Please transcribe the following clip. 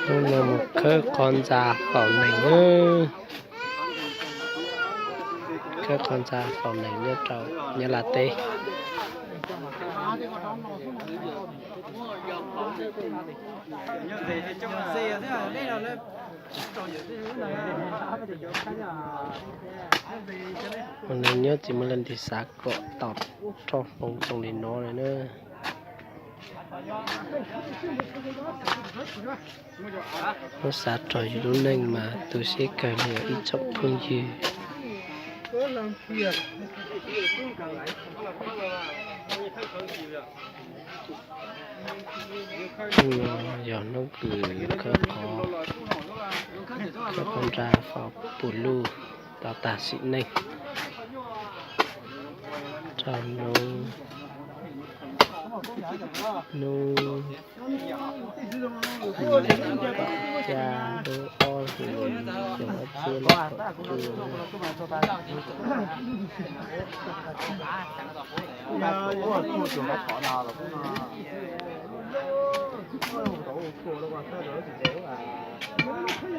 Hnub no mus khawb qhov ntxa faus nees na. Khawb qhov ntxa faus nees nyob rau Nyab Laj teb. Ua neeg nyob tsis muaj leej twg xav kom tau roj hmoov zoo li no li na. Muab xav rau yus lub neej mas tu siab kawg li os ib tsoom phooj ywg. Hnub no yog hnub kws khawb qhov, khawb qhov ntxa faus pum luj tau tag sim neej. Rau hnub, hnub nees nkaum xya lub ob hlis xyoo ob txhiab nees nkaum cuaj.